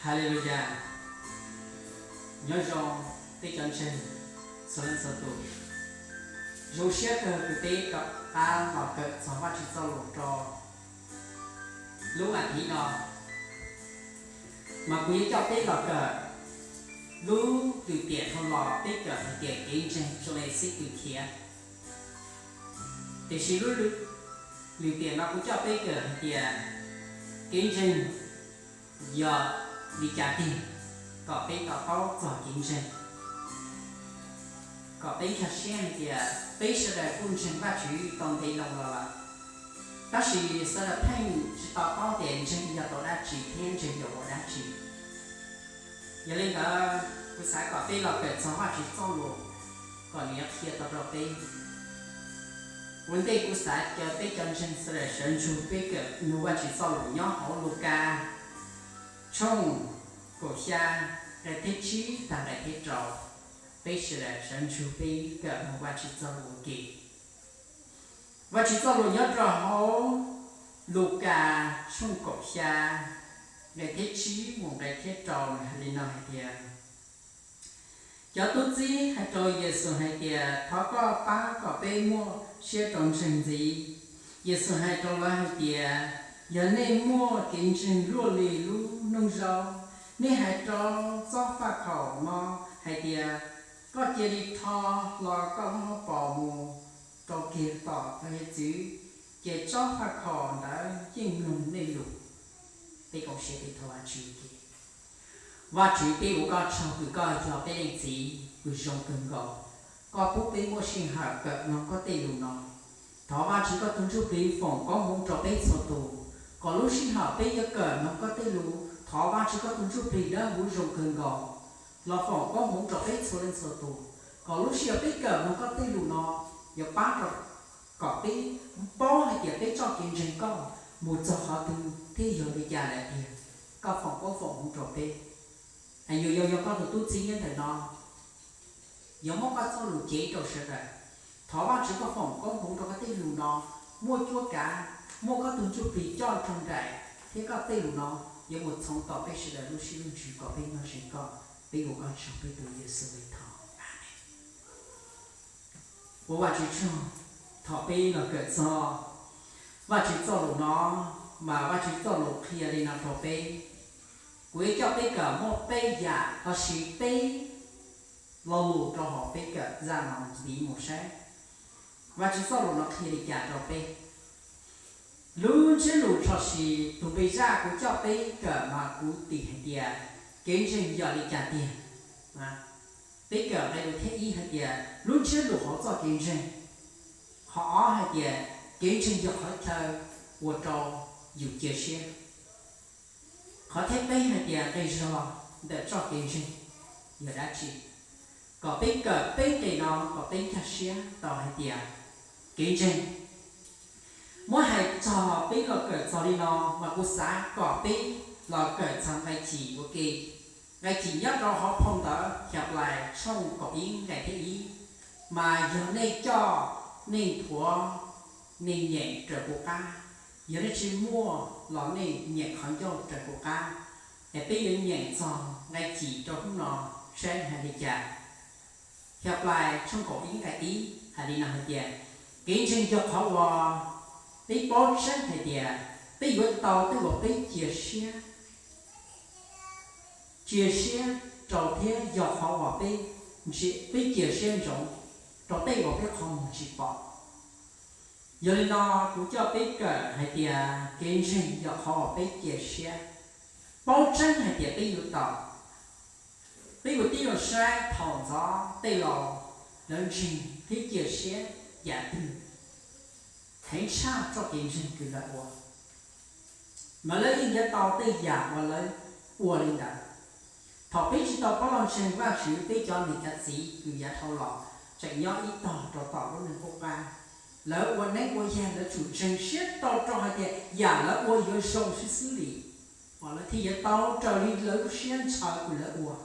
Haleluya. Nyob zoo peb cov ntseeg txhua leej txhua tus. Zoo siab kawg kws peb rov qab los kawm txog Vajtswv txoj lus rau lub a thiv no, mas kuv yuav coj peb los kawm lub lwm tiam dhau los peb kawm hais tias kev ntseeg zoo li xib tw khiav. Tiam sis lub lwm tiam no kuv coj peb kawm hais tias kev ntseeg yog li cas tiag, kom peb to taub txog kev ntseeg, kom peb nkag siab hais tias peb sawv daws kuj ntseeg Vajtswv tau ntev loo los lawm, tab sis sawv daws pheej tsis to taub tias ntseeg yog tau dab tsi thiab ntseeg yog ua dab tsi. Yog li ntawd kuv xav kom peb los kawm txog Vajtswv txoj lus kom nws yuav qhia tau rau peb. Ua ntej kuv xav caw peb cov ntseeg sawv daws sawv ntsug peb kawm nug Vajtswv txoj lus nyob hauv Lukas tshooj kaum xya, nqe thib tsib tag nqe thib rau. Peb sawv daws sawv ntsug peb kawm nug Vajtswv txoj lus ua ke. Vajtswv txoj lus nyob rau hauv Lukas tshooj kaum xya, nqe thib tsib mus nqe thib rau, nws hais li no hais tias, cov tub txib hais rau Yexus hais tias, thov koj pab kom peb muaj siab rau ntseeg ntxiv. Yexus hais rau lawv hais tias, yog nej muaj kev ntseeg luaj li lub noog zaub, nej hais rau tsob faj khaum no hais tias, koj cia li rho hlo koj lub hauv paus mus rau kiag tom tog hiav txwv, ces tsob faj khaum ntawd yeej mloog nej lus. Peb koom siab peb thov Vajtswv ua ke. Vajtswv, peb ua koj tsaug kws koj yog peb leej txiv kws zoo kawg nkaus, koj pub peb muaj sij hawm kawm mloog koj tej lus no. Thov Vajtswv koj tus Ntsuj Plig foom koob hmoov rau peb txhua tus, kom lub sij hawm peb yuav kawm mloog koj tej lus, thov Vajtswv koj tus Ntsuj Plig dawb huv zoo kawg nkaus los foom koob hmoov rau peb txhua leej txhua tus, kom lub sij hawm peb kawm mloog koj tej lus no yuav pab rau kom peb paub hais tias peb txoj kev ntseeg koj mus txog qhov twg thiab yog li cas lawm tiag. Koj foom koob foom hmoov rau peb. Yuav yog koj tus tub txib nyob ntawm no, yuav muab koj txoj lus cev rau sawv daws. Thov Vajtswv koj foom koob hmoov rau koj tej lus no muaj cuab kav, muaj koj tus Ntsuj Plig coj nrog nraim, thiab koj tej lus no yuav mus txhoov tau peb sawv daws lub siab lub ntsws kom peb nyob ze koj. Peb ua koj tsaug peb tus Yexus li thov, amees. Ua Vajtswv tsaug, thaum peb los kawm txog Vajtswv txoj lus no, mas Vajtswv txoj lus qhia li no rau peb. Kuv yuav coj peb kawm muaj peb yam los sis peb lo lus rau hauv peb kawm zaj no ntxiv mus saib Vajtswv txoj lus no qhia li cas rau peb. Lub ntsiab lus tshwm sim tus npe zaj kuv coj peb kawm mas kuv tis hais tias kev ntseeg yog li cas tiag. Peb kawm nqe dua thib ib hais tias lub ntsiab lus hauv txoj kev ntseeg. Qhov ob hais tias kev ntseeg yog qhov chaw ua rau yus cia siab. Qhov thib peb hais tias nqi zog ntawm txoj kev ntseeg yog dab tsi. Kom peb kawm peb nqe no kom peb nkag siab tau hais tias kev ntseeg. Muab hais txog peb los kawm txog li no, mas kuv xav kom peb los kawm txog nqe cim ua ke. Nqe cim nyob rau hauv phau ntawv Hiaplais tshooj kaum ib nqe thib ib, mas yog nej coj nej nthuav nej nyeem raws kuv qab, yog nej tsis muaj los nej nyeem qhov ncauj raws kuv qab. Es peb yuav nyeem txog nqe cim rau hnub no saib hais li cas. Hiaplais tshooj kaum ib nqe ib hais li no hais tias, kev ntseeg yog qhov uas peb paub tseeb hais tias peb yuav tau tej uas peb cia siab, cia siab rau thiab yog qhov uas peb, peb cia siab ntsoov rau tej uas peb qhov muag tsis pom. Yog li no, kuv coj peb kawm hais tias kev ntseeg yog qhov uas peb cia siab, paub tseeb hais tias peb yuav tau. Peb ua tib zoo saib thaum ntxov tej laus lawv ntseeg thiab cia siab yam twg, heev tshaj txoj kev ntseeg kws lawv ua, mas lawv yeej yuav tau tej yam uas lawv ua li ntawd. Thaum peb tsis tau pab los ntseeg Vajtswv, peb cov niam cov txiv kws yav dhau los tseem nyob ib tog rau tom lub neej qub qab, lawv ua neeb ua yaig lawv tsuas ntseeg siab tau rau hais tias yam lawv ua yuav zoo xwb xwb li, uas lawv thiaj yuav tau raws li lawv lub siab ntshaw kws lawv ua.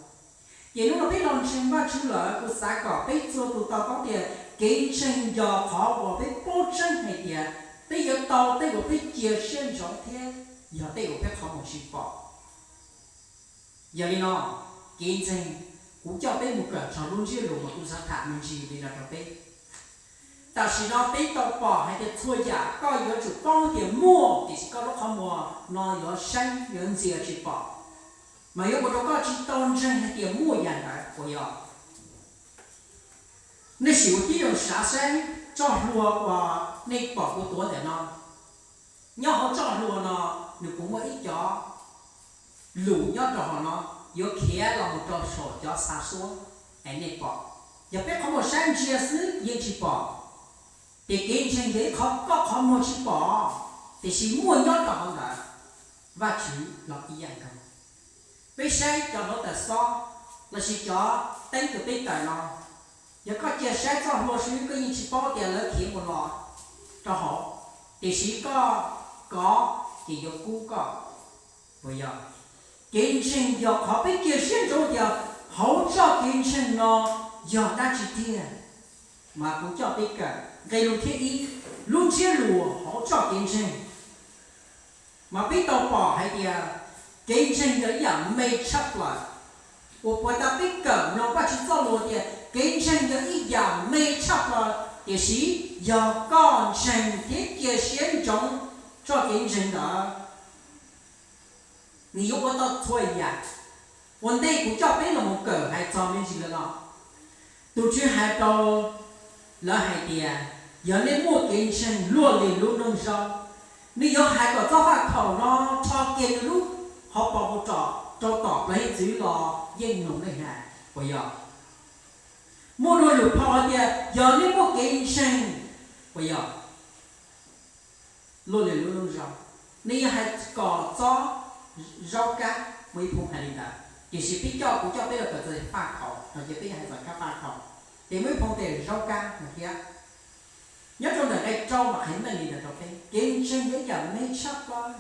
Ces hnub no peb los ntseeg Vajtswv lawm, kuv xav kom peb txhua tus to taub tias kev ntseeg yog qhov uas peb paub tseeb hais tias peb yuav tau tej uas peb cia siab ntsoov thiab yog tej uas peb qhov muag tsis pom. Yog li no, kev ntseeg, kuv coj peb mus kawm txog lub ntsiab lus mas kuv xav tham me ntsis li no rau peb. Tam sim no peb tau pom hais tias txhua yam koj yuav tsum paub tias muaj, tiam sis koj lub qhov muag no yuav saib yuav ntxias tsis pom, mas yuav ua rau koj tsis tau ntseeg hais tias muaj yam ntawd puas yog? Nej sim ua tib zoo xav saib txoj hlua uas nej pom kuv tuav ntawm no. Nyob hauv txoj hlua no, nws puas muaj ib co lus nyob rau hauv no yuav khiav los mus rau saum cov xa suab es nej pom? Yog peb qhov muag saib ntsia xwb yeej tsis pom. Ces kev ntseeg yog ib qho koj qhov muag tsis pom, tiam sis muaj nyob rau hauv ntawd. Vajtswv los ib yam nkaus. Peb saib cov hluav taws xob lossis cov teeb kws peb tawm no, yog koj cia saib txoj hlua xwb koj yeej tsis paub tias lawv khiav mus los rau hauv, tiam sis koj kov ces yuav kub koj, puas yog? Kev ntseeg yog qhov peb cia siab ntsoov tias hauv txoj kev ntseeg no yog dab tsi tiag. Mas kuv coj peb kawm nqe lus thib ib, lub ntsiab lus hauv txoj kev ntseeg. Mas peb tau pom hais tias kev ntseeg yog ib yam me tshaj plaws. Uas puas tas peb kawm mloog Vajtswv txoj lus tias kev ntseeg yog ib yam me tshaj plaws, tiam sis yog koj ntseeg thiab cia siab ntsoov txoj kev ntseeg ntawd, nws yuav ua tau txhua yam. Ua ntej kuv coj peb los mus kawm hais txog me ntsis li no, tus Tswv hais rau lawv hais tias, yog nej muaj kev ntseeg luaj li lub noog zaub, nej yuav hais kom txoj faj khaum no rho kiag nws lub hauv paus mus rau tom plawv hiav txwv los yeej mloog nej hais, puas yog? Muaj dua lwm phau hais tias yog nej muaj kev ntseeg, puas yog, luaj li lub noog zaub, nej yuav hais kom txoj zaub kab, muaj ib phau hais li ntawd, tiam sis peb coj, kuv coj peb los kawm txog faj khaum no ces peb yuav hais txog kab faj khaum, ces muaj ib phau tias zaub kab no thiab. Nyob rau ntawm nqe rau mas hais meej li ntawd rau peb, kev ntseeg yog ib yam me tshaj plaws,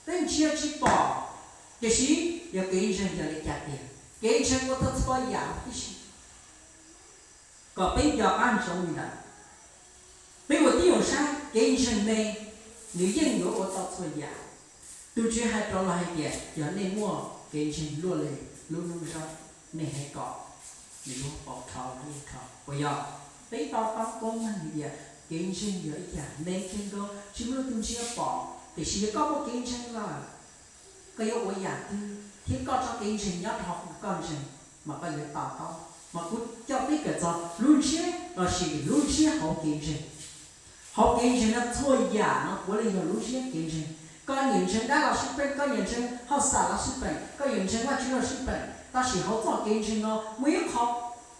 peb ntsia tsis pom, tiam sis yog kev ntseeg yog li cas tiag, kev ntseeg ua tau txhua yam huv tib si. Kom peb nco qab ntsoov li ntawd. Peb ua tib zoo saib kev ntseeg me, nws yeej yuav ua tau txhua yam. Tus Tswv hais rau lawv hais tias yog nej muaj kev ntseeg luaj li lub noog zaub, nej hais kom nws lub hauv paus rho los yeej rho, puas yog? Peb to taub paub meej hais tias kev ntseeg yog ib yam me kawg nkaus tsis muaj leej twg ntsia pom, tiam sis yog koj muaj kev ntseeg lawm, koj yuav ua yam twg thiab koj txoj kev ntseeg nyob rau hauv koj ntseeg, mas koj yuav to taub. Mas kuv coj peb kawm txog lub ntsiab lossis lub ntsiab hauv kev ntseeg. Hauv kev ntseeg no txhua yam no puav leej yog lub ntsiab kev ntseeg. Koj nyiam ntseeg dab los sib peem, koj nyiam ntseeg hauj sam los sib peem, koj nyiam ntseeg Vajtswv los sib peem, tab sis hauv txoj kev ntseeg no muaj ib qho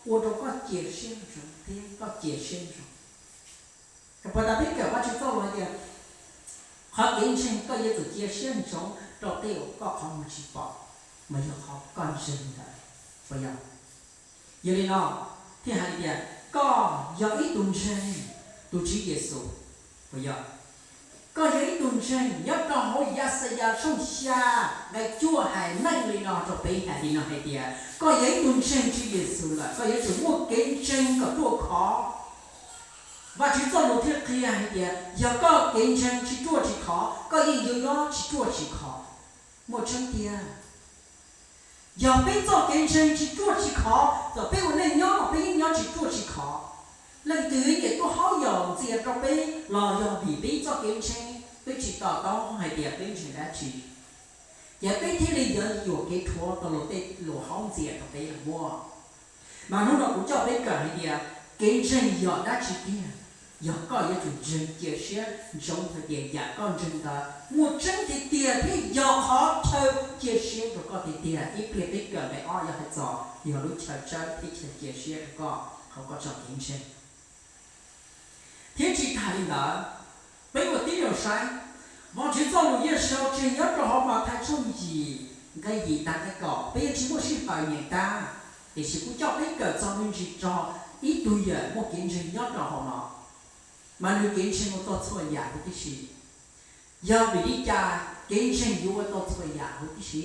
ua rau koj cia siab ntsoov thiab koj cia siab ntsoov. Puas tas peb kawm Vajtswv txoj lus hais tias qhov kev ntseeg koj yuav tsum cia siab ntsoov rau tej uas koj qhov muag tsis pom, mas yog qhov koj ntseeg ntawd, puas yog? Yog li no thiaj hais tias koj yog ib tug ntseeg tus Tswv Yexus, puas yog? Koj yog ib tug ntseeg, nyob rau hauv Yaxayas tshooj xya nqe cuaj hais meej li no rau peb, hais li no hais tias koj yog ib tug ntseeg Tswv Yexus lawm koj yuav tsum muaj kev ntseeg kom ruaj khov. Vajtswv txoj lus thiaj qhia hais tias yog koj kev ntseeg tsis ruaj tsis khov koj yeej yuav nyob tsis ruaj tsis khov. Muaj tseeb tiag, yog peb txoj kev ntseeg tsis ruaj tsis khov, txawm peb ua neej nyob los peb yeej nyob tsis ruaj tsis khov. Leej twg nyiam tuaj haub yaum ntxias rau peb los yog vim peb txoj kev ntseeg peb tsis to taub hais tias peb ntseeg dab tsi, ces peb thiaj li yuav yuam kev rhuav tau luag tej lus haub ntxias rau peb los muaj. Mas hnub no kuv coj peb kawm hais tias kev ntseeg yog dab tsi tiag. Yog koj yuav tsum ntseeg cia siab ntsoov hais tias yam koj ntseeg ntawd muaj tseeb tiag tiag thiab yog qhov chaw cia siab rau koj tiag tiag. Ib pliag peb kawm nqe ob yog hais txog yog lub chaw tsawb thiab chaw cia siab rau koj hauv koj txoj kev ntseeg. Thiab tsis tas li ntawd, peb ua tib zoo saib, Vajtswv txoj lus yeej sau tseg nyob rau hauv Mathais tshooj yim nqe yim tag nqe kaum, peb yeej tsis muaj sij hawm nyeem tag, tiam sis kuv coj peb kawm txog me ntsis txog ib tug yawm muaj kev ntseeg nyob rau hauv no, mas nws kev ntseeg ua tau txhua yam huv tib si. Yog vim li cas kev ntseeg yuav ua tau txhua yam huv tib si?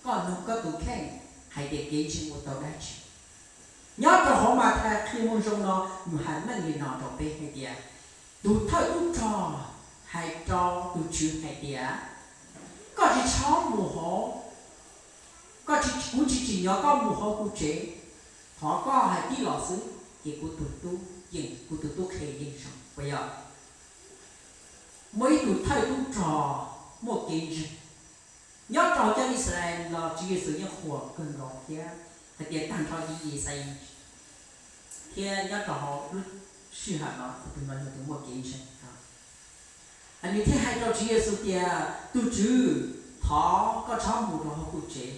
Koj nug koj tus kheej hais tias kev ntseeg ua tau dab tsi? Nyob rau hauv Mathais qhia muaj zoo no, nws hais meej li no rau peb hais tias, tus thawj tub rog hais rau tus tswv hais tias, koj tsis txhob mus hauv, koj tsis, kuv Yog koj mus hauv kuv tsev, thov koj hais tib los xwb ces kuv tus tub yeej, kuv tus tub qhe yeej zoo, puas yog? Muaj ib tug thawj tub rog muaj kev ntseeg. Nyob rau cov Yixalayees los Tswv Yexus yeej qhuas kawg nkaus thiab hais tias tag nrho Yixalayees thiab nyob rau hauv lub sij hawm no tus no yog tus muaj kev ntseeg. Nws thiaj hais rau Tswv Yexus tias, Tus Tswv, thov koj txhob mus rau hauv kuv tsev,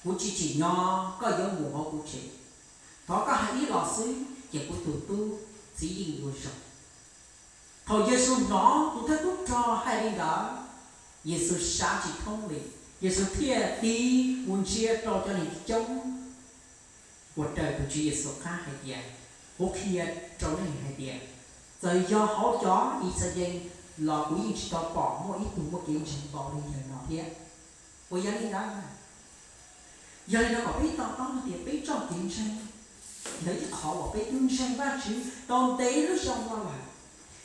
kuv tsis tsim nyog koj yuav mus hauv kuv tsev. Thov koj hais ib los xwb ces kuv tus tub txiv yeej yuav zoo. Thaum Yexus hnov tus thawj tub rog hais li ntawd, Yexus xav tsis thoob li, Yexus thiaj tig mus ntsia rau cov neeg coob uas raws tus Tswv Yexus qab hais tias, Kuv qhia rau nej hais tias, txawm yog hauv cov Yixalayees los kuv yeej tsis tau pom muaj ib tug muaj kev ntseeg npaum li yawg no thiab. Puas yog li ntawd? Yog li no kom peb to taub hais tias peb txoj kev ntseeg yog ib qhov uas peb twb ntseeg Vajtswv tau ntev lub xyoo no lawm,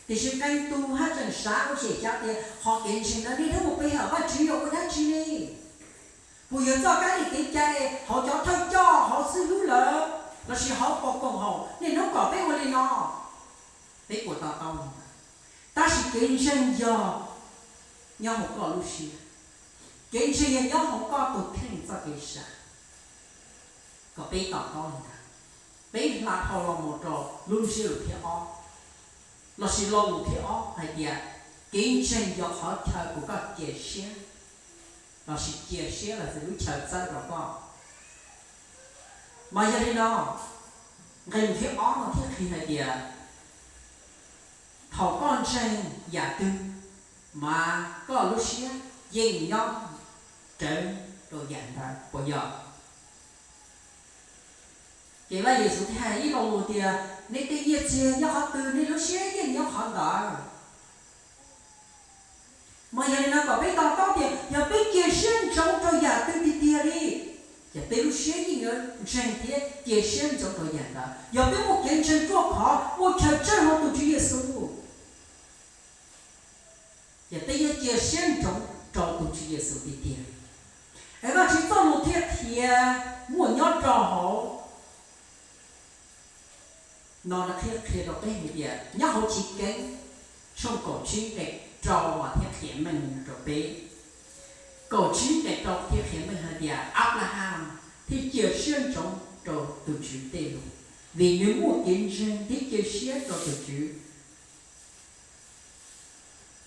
tiam sis qee tus haj tseem xav ua xyem xyav tias qhov kev ntseeg no niaj hnub mus pe hawm Vajtswv yuav ua dab tsi li. Puas yog txoj kab li kev cai hauv cov thawj coj hauv xib hwb lawm lossis hauv pos koom haum niaj hnub kom peb ua li no? Peb puas to taub li ntawd? Tab sis kev ntseeg yog nyob hauv koj lub siab, kev ntseeg yog nyob hauv koj tus kheej txoj kev xav. Kom peb to taub li ntawd, peb hla dhau los mus rau lub ntsiab lus thib ob lossis lo lus thib ob hais tias, kev ntseeg yog qhov chaw uas koj cia siab lossis cia siab los sis lub chaw txawb rau koj. Mas yog li no, nqe lus thib ob no thiaj qhia hais tias, thaum koj ntseeg yam twg, mas koj lub siab yeej nyob rawv rau yam ntawd, puas yog? Ces Vaj Yexus thiaj hais ib lo lus tias, nej tej nyiaj txiag nyob qhov twg nej lub siab yeej nyob qhov ntawd. Mas yog li no kom peb to taub tias yog peb cia siab ntsoov rau yam twg tiag tiag li, ces peb lub siab yeej yuav ntseeg thiab cia siab ntsoov rau yam ntawd. Yog peb muaj kev ntseeg ruaj khov muaj chaw tseeb hauv tus Tswv Yexus, ces peb yuav cia siab ntsoov rau tus Tswv Yexus tiag tiag. Es Vajtswv txoj lus thiaj qhia muaj nyob rau hauv no, qhia, qhia rau peb hais tias nyob hauv Chiv Keeb tshooj kaum tsib nqe rau mas thiaj qhia meej rau peb. Kaum tsib nqe rau thiaj qhia meej hais tias Anplahas thiaj cia siab ntsoov rau tus Tswv tej lus, vim nws muaj kev ntseeg thiab cia siab rau tus Tswv,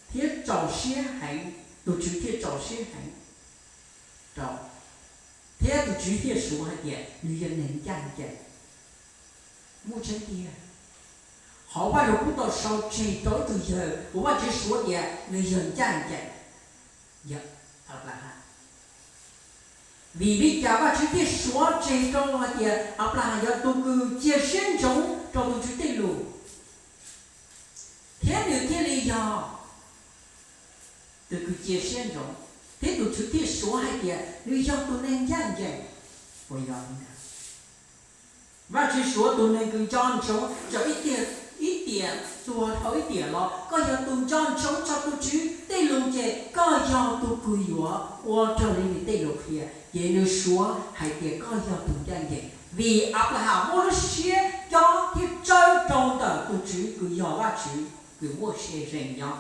thiab txaus siab heev, tus Tswv thiaj txaus siab heev rau, thiab tus Tswv thiaj suav hais tias nws yog neeg ncaj ncees. Muaj tseeb tiag, qhov Vajtswv kuj tau sau tseg rau ib tug yawg uas Vajtswv suav tias nws yog ncaj ncees, yog Anplahas. Vim li cas Vajtswv thiaj suav tseg rau hais tias Anplahas yog tus kws cia siab ntsoov rau tus Tswv tej lus, thiab nws thiaj li yog tus kws cia siab ntsoov, thiab tus Tswv thiaj suav hais tias nws yog tus neeg ncaj ncees? Puas yog li ntawd? Vajtswv suav tus neeg kws nco ntsoov txog ib tiam, ib tiam tuag dhau ib tiam los, koj yog tus nco ntsoov txog tus Tswv tej lus ces koj yog tus kws yuav ua raws li nws tej lus qhia, ces nws suav hais tias koj yog tus ncaj ncees, vim Anplahas muaj lub siab cob thiab tsawb rau ntawm tus Tswv kws yog Vajtswv kws muaj sia ze nyob.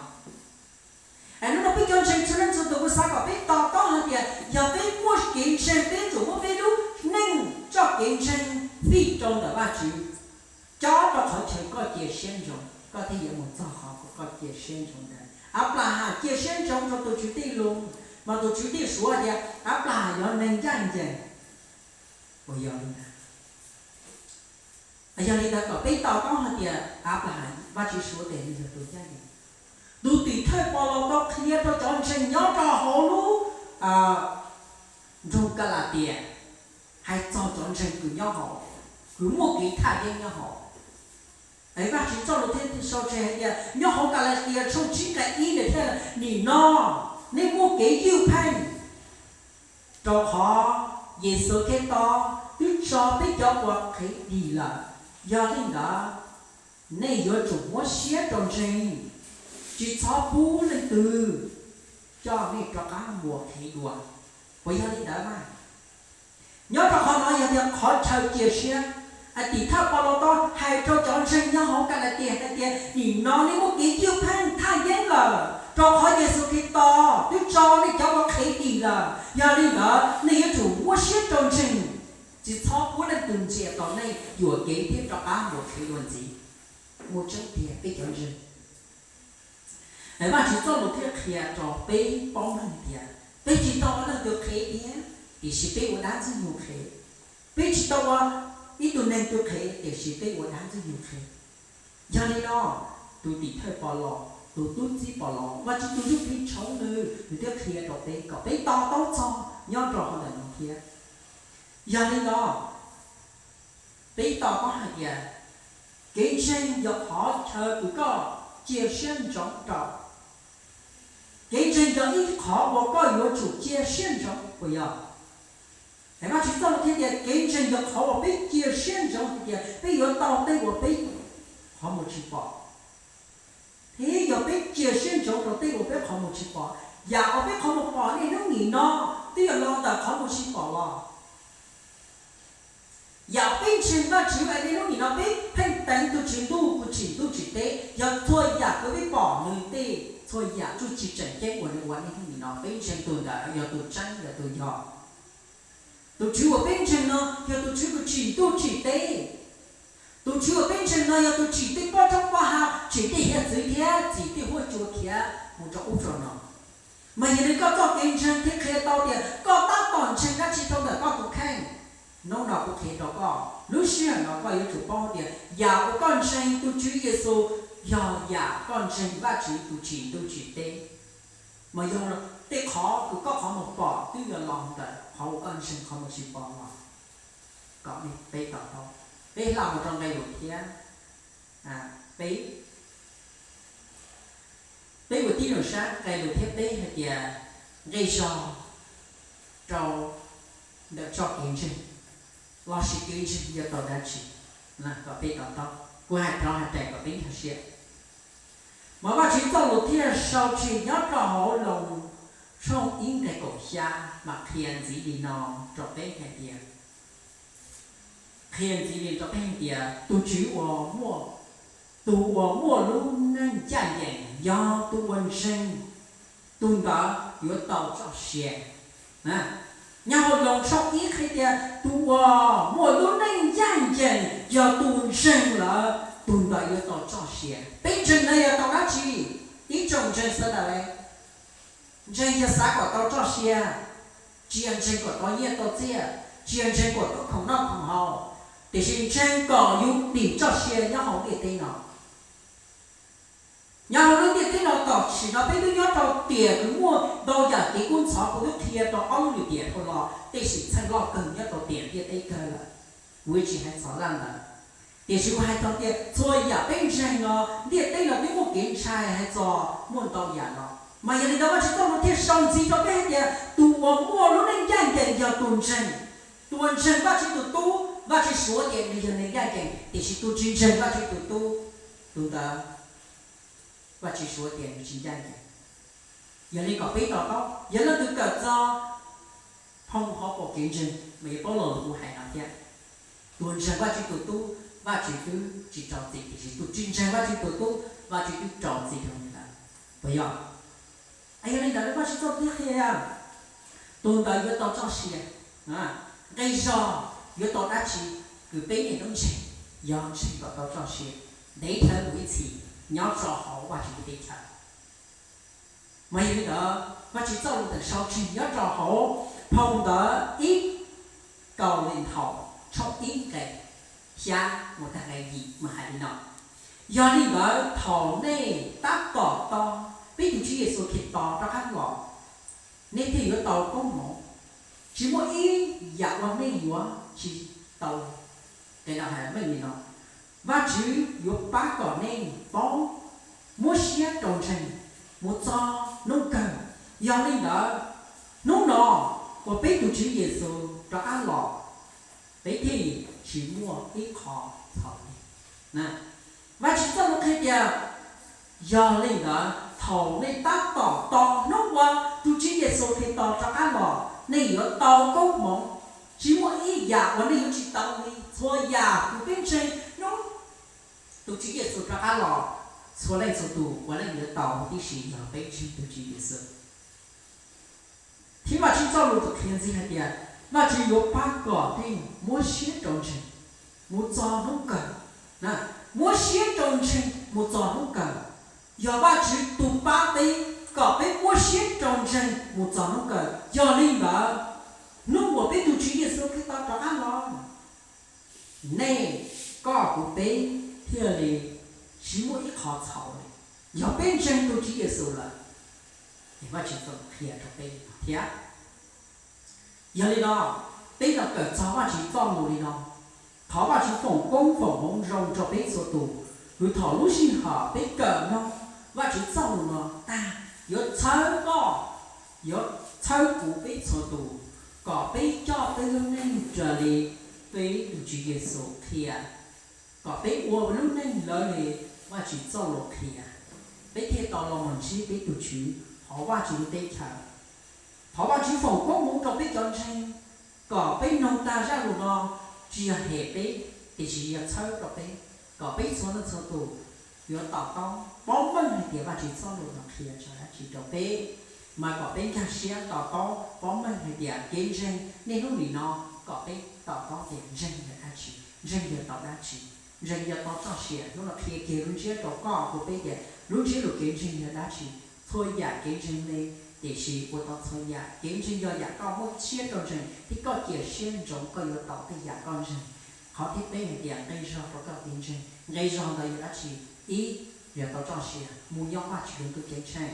Es hnub no peb cov ntseeg txhua leej txhua tus, kuv xav kom peb to taub hais tias yog peb muaj kev ntseeg peb yuav tsum muab peb lub neej txoj kev ntseeg fij rau ntawm Vajtswv, cob rau qhov chaw koj cia siab ntsoov, koj thiaj yuav mus txog qhov koj cia siab ntsoov ntawd. Anplahas cia siab ntsoov rau tus Tswv tej lus, mas tus Tswv thiaj suav tias Anplahas yog neeg ncaj ncees. Puas yog li ntawd? Yog li ntawd kom peb to taub hais tias Anplahas Vajtswv suav tias nws yog tus ncaj ncees. Tus tim thawj Paulus tau qhia rau cov ntseeg nyob rau hauv lub nroog Kalatias hais txog cov ntseeg kws nyob hauv, kws muaj kev thaj yeeb nyob hauv. Es Vajtswv txoj lus thiaj sau tseg hais tias nyob hauv Kalatias tshooj tsib nqe ib ntawd thiaj, nim no nej muaj kev ywj pheej, rau qhov Yexus Khetos twb tso peb cov uas qhev dim lawm. Yog li ntawd, nej yuav tsum muab siab rau ntseeg, tsis txhob pub leej twg coj nej rov qab mus qhev dua. Puas yog li ntawd mas? Nyob rau qhov no yog tias qhov chaw cia siab, Tim thawj Paulus tau hais rau cov ntseeg nyob hauv Kalatias hais tias, nim no nej muaj kev ywj pheej thaj yeeb lawm, rau qhov Yexus Khetos twb tso nej cov uas qhev dim lawm. Yog li ntawd nej yuav tsum muab siab rau ntseeg, tsis txhob pub leej twg ntxias tau nej yuam kev thiab rov qab mus qhev dua ntxiv. Muaj tseeb tiag peb cov ntseeg. Vajtswv txoj lus thiaj qhia rau peb paub meej tias peb tsis tau ua leej twg qhev tiag, tiam sis peb ua dab ntxwg nyoog qhev. Peb tsis tau ua ib tug neeg twg qhev, tiam sis peb ua dab ntxwg nyoog qhev. Yog li no, tus tim thawj Paulus, tus tub txib Paulus, Vajtswv tus ntsuj plig tshoov nws, nws thiaj qhia rau peb kom peb to taub txog nyob rau hauv ntawm no thiab. Yog li no, peb to taub hais tias kev ntseeg yog qhov chaw uas koj cia siab ntsoov rau. Kev ntseeg yog ib qhov uas koj yuav tsum cia siab ntsoov, puas yog? Vajtswv txoj lus thiaj tias kev ntseeg yog qhov uas peb cia siab ntsoov hais tias peb yuav tau tej uas peb qhov muag tsis pom. Thiab yog peb cia siab ntsoov rau tej uas peb qhov muag tsis pom, yam uas peb qhov muag pom niaj hnub nim no twb yog los ntawm qhov muag tsis pom los. Yam peb ntseeg Vajtswv es niaj hnub nim no peb pheej teev tus Tswv ntuj tus tsim ntuj tsim teb, yog txhua yam uas peb pom nws tej txhua yam txuj ci tseem ceeb uas nws ua niaj hnub nim no, peb ntseeg tus ntawd yog tus tseeb, yog tus yog. Tus Tswv uas peb ntseeg no yog tus Tswv tus tsim ntuj tsim teb. Tus Tswv uas peb ntseeg no yog tus tsim tej pob roob pob hav, tsim tej hiav txwv thiab tsim tej huab cua khiav mus rau ub rau no. Mas yog li koj txoj kev ntseeg thiaj qhia tau tias koj tab tom ntseeg dab tsi rau ntawm koj tus kheej. Hnub no kuv qhia rau koj, lub sij hawm no koj yuav tsum paub tias yam uas koj ntseeg tus Tswv Yexus yog yam koj ntseeg Vajtswv tus tsim ntuj tsim teb. Mas yog tej qhov uas koj qhov muag pom twb yog los ntawm qhov uas koj ntseeg qhov muag tsis pom los. Kom peb to taub, peb hla mus rau nqe lus thiab, peb, peb ua tib zoo saib nqe lus thiab peb hais tias nqe zog rau ntawm txoj kev ntseeg lossis kev ntseeg yog tau dab tsi, kom peb to taub. Kuv hais rov hais tias kom peb nkag siab. Mas Vajtswv txoj lus thiaj sau tseg nyob rau hauv Loos tshooj ib nqe kaum xya, mas qhia ntxiv li no rau peb hais tias, qhia ntxiv li rau peb hais tias tus Tswv uas muaj, tus uas muaj lub neej ncaj ncees yog tus uas ntseeg, tus ntawd yuav tau txoj sia. Nyob hauv Loos tshooj ib qhia tias tus uas muaj lub neej ncaj ncees yog tus ntseeg lawm, tus ntawd yuav tau txoj sia. Peb ntseeg no yog tau dab tsi? Ib tsoom ntseeg xav tas le, ntseeg yog xav kom tau txoj sia, tsis yog ntseeg kom tau nyiaj tau txiaj, tsis yog ntseeg kom tau khoom noj khoom haus, tiam sis ntseeg kom yus dim txoj sia nyob hauv ntiaj teb no. Nyob hauv lub ntiaj teb no tam sim no peb twb nyob rau tiam uas muaj ntau yam kev kub ntxhov, kuv twb qhia rau ob lub niam tiam dhau los, tej xwm txheej loj kawg nyob rau tiam ntiaj teb kawg lawm, kuv tsis hais txog laj ntawd. Tiam sis kuv hais txog tias txhua yam peb ntseeg no, ntiaj teb no twb muaj kev ntshai hais txog muaj ntau yam no. Mas yog li ntawd Vajtswv txoj lus thiaj sau ntxiv rau peb hais tias tus uas muaj lub neej ncaj ncees yog tus ntseeg. Tus uas ntseeg Vajtswv tus tub, Vajtswv suav tias nws yog neeg ncaj ncees, tiam sis tus tsis ntseeg Vajtswv tus tub, tus ntawd Vajtswv suav tias nws tsis ncaj ncees. Yog li kom peb to taub, yog leej twg kawm txog phoo hauv paus kev ntseeg mas yuav paub lo lus kuv hais no thiab. Tus ntseeg Vajtswv tus tub, Vajtswv twb tsis rau txim, tiam sis tus tsis ntseeg Vajtswv tus tub, Vajtswv twb rau txim rau nws lawm. Puas yog? Yog li ntawd Vajtswv txoj lus thiaj qhia, tus ntawd yuav tau txoj sia. Nqe zog yuav tau dab tsi? Kws peb niaj hnub ntseeg, yog ntseeg kom tau txoj sia ntev dhawv mus ib txhis nyob rau hauv Vajtswv lub teb chaws. Mas yog li ntawd Vajtswv txoj lus tseem sau tseg nyob rau hauv phau ntawv ib Kauleethaus tshooj ib nqe xya mus tag nqe yim mas hais li no: Yog li ntawd thaum nej tab tom tos peb tus Tswv Yexus Khetos rov qab los, nej thiaj yuav tau koob hmoov. Tsis muaj ib yam uas nej yuav tsis tau. Nqe no hais meej li no: Vajtswv yuav pab kom nej paub muab siab rau ntseeg mus txog hnub kawg. Yog li ntawd, hnub no uas peb tus Tswv Yexus rov qab los, peb thiaj tsis muaj ib qho txhaum li. Vajtswv txoj lus qhia tias, yog li ntawd thaum nej tab tom tos hnub uas tus Tswv Yexus Khetos rov qab los, nej yuav tau koob hmoov. Tsis muaj ib yam uas nej yuav tsis tau li. Txhua yam kuv peb ntseeg hnub tus Tswv Yexus rov qab los, txhua leej txhua tus puav leej yuav tau tib si yog peb ntseeg tus Tswv Yexus. Thiab Vajtswv txoj lus txawm qhia ntxiv hais tias Vajtswv yuav pab kom nej muab siab rau ntseeg mus txog hnub kawg. Muab siab rau ntseeg mus txog hnub kawg, yog Vajtswv tus pab peb kom peb muab siab rau ntseeg mus txog hnub kawg. Yog li ntawd, hnub uas peb tus Tswv Yexus Khetos rov qab los, nej, koj kuv peb thiaj li tsis muaj ib qho txhaum li. Yog peb ntseeg tus Tswv Yexus lawm, es Vajtswv txoj lus qhia rau peb li no thiab. Yog li no, peb los kawm txog Vajtswv txoj lus li no, thov Vajtswv foom koob foom hmoov zoo rau peb txhua tus, hwv thaum lub sij hawm peb kawm mloog Vajtswv txoj lus no tag, yuav txhawb koj, yuav txhawb kuv peb txhua tus, kom peb coj peb lub neej raws li peb tus Tswv Yexus qhia, kom peb ua lub neej raws li Vajtswv txoj lus qhia, peb thiaj tau los mus ntsib peb tus Tswv hauv Vajtswv lub teb chaws. Thov Vajtswv foom koob hmoov rau peb cov ntseeg, kom peb mloog tag zaj lus no, tsis yog hem peb, tiam sis yog txhawb rau peb, kom peb txhua leej txhua tus yuav to taub paub meej hais tias Vajtswv txoj lus no qhia txog dab tsi rau peb, mas kom peb nkag siab to taub paub meej hais tias kev ntseeg niaj hnub nim no, kom peb to taub tias ntseeg yog dab tsi, ntseeg yog tau dab tsi, ntseeg yog tau txoj sia. Hnub no qhia kiag lub ntsiab rau koj kuv peb tias lub ntsiab lus kev ntseeg yog dab tsi. Txhua yam kev ntseeg li, tiam sis ua tau txhua yam. Kev ntseeg yog yam koj muab siab rau ntseeg thiab koj cia siab ntsoov koj yuav tau tej yam koj ntseeg. Qhov thib peb hais tias nqi zog rau koj kev ntseeg, nqi zog ntawd yog dab tsi? Ib, yog tau txoj sia mus nyob Vajtswv lub ntuj ceeb tsheej.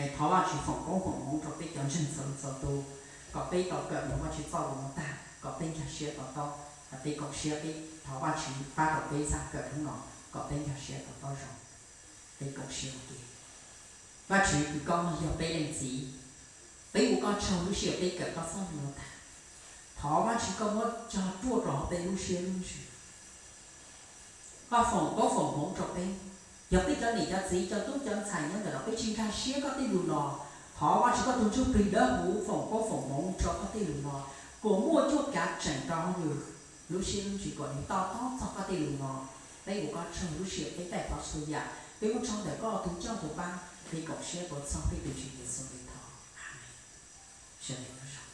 Es thov Vajtswv foom koob foom hmoov rau peb cov ntseeg txhua leej txhua tus, kom peb tau kawm mloog Vajtswv txoj lus no tag kom peb nkag siab to taub. Peb koom siab peb thov Vajtswv pab rau peb zaj kawm hnub no kom peb nkag siab to taub zoo. Peb koom siab ua ke. Vajtswv, kws koj yog peb leej txiv, peb ua koj tsaug lub sij hawm peb kawm koj txoj lus no tag. Thov Vajtswv koj muab cog ruaj rau hauv peb lub siab lub ntsws. Koj foom koob foom hmoov rau peb. Yog peb cov niam cov txiv cov tub cov ntxhais nyob ntawm no peb tsis nkag siab koj tej lus no, thov Vajtswv koj tus Ntsuj Plig dawb huv foom koob foom hmoov rau koj tej lus no, kom muaj cuab kav tseem rau hauv nws lub siab lub ntsws kom nws to taub txog koj tej lus no. Peb ua koj tsaug lub sij hawm peb taij tau txhua yam, peb muab tso ntawm koj tus coj tus pab, peb koom siab tuav txog peb tus Tswv Yexus li thov. Amees. Sawv daws nyob zoo.